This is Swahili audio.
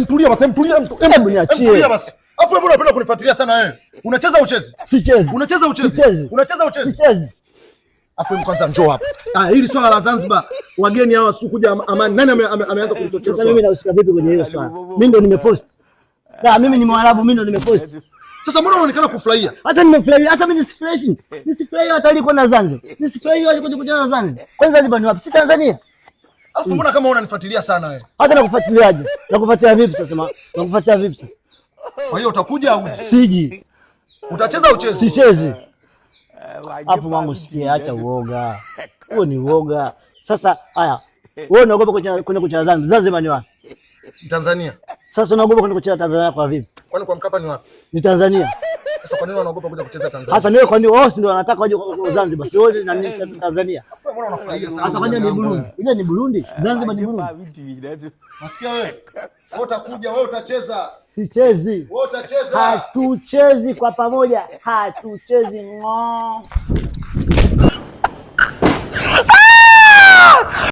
Mtulia basi, mtulia, Hebu niachie. Mtulia basi. Afu wewe mbona unapenda kunifuatilia sana wewe? Unacheza uchezi? Sichezi. Unacheza uchezi? Sichezi. Unacheza uchezi? Sichezi. Afu wewe kwanza njoo hapa. Ah, hili swala la Zanzibar, wageni hawa si kuja amani. Nani ameanza kulichochea Sasa mimi swala? nahusika vipi kwenye hilo swala? Mimi ndo nimepost. Na mimi ni Mwarabu, mimi ndo nimepost. Sasa mbona unaonekana kufurahia? Hata nimefurahi, hata mimi nisifurahi. Nisifurahi hata alikuwa na Zanzibar. Nisifurahi alikuwa kuja na Zanzibar. Kwanza Zanzibar ni wapi? Si Tanzania. Afu mbona kama unanifuatilia sana wewe? Hata nakufuatiliaje? Nakufuatilia vipi sasa? Nakufuatilia vipi sasa? Kwa hiyo utakuja au uje? Siji. Utacheza uchezi? Sichezi. Hapo mwangu sikia, acha uoga. Huo ni uoga. Sasa haya, wewe unaogopa kwenda kucheza Zanzibar. Zanzibar ni wapi? Tanzania. Sasa unaogopa kwenda kucheza Tanzania kwa vipi? Kwani kwa Mkapa ni wapi? Ni Tanzania. Sasa kwa nini wanaogopa kuja kucheza Tanzania? Sasa niwe kwa nini wao si ndio wanataka waje kwa Zanzibar? Si wote na ni Tanzania. Afu mbona unafurahia sana? Hata kwani ni Burundi. Ile ni Burundi. Zanzibar ni Burundi. Nasikia wewe. Wewe utakuja, wewe utacheza. Sichezi. Wewe utacheza. Hatuchezi kwa pamoja. Hatuchezi ng'o.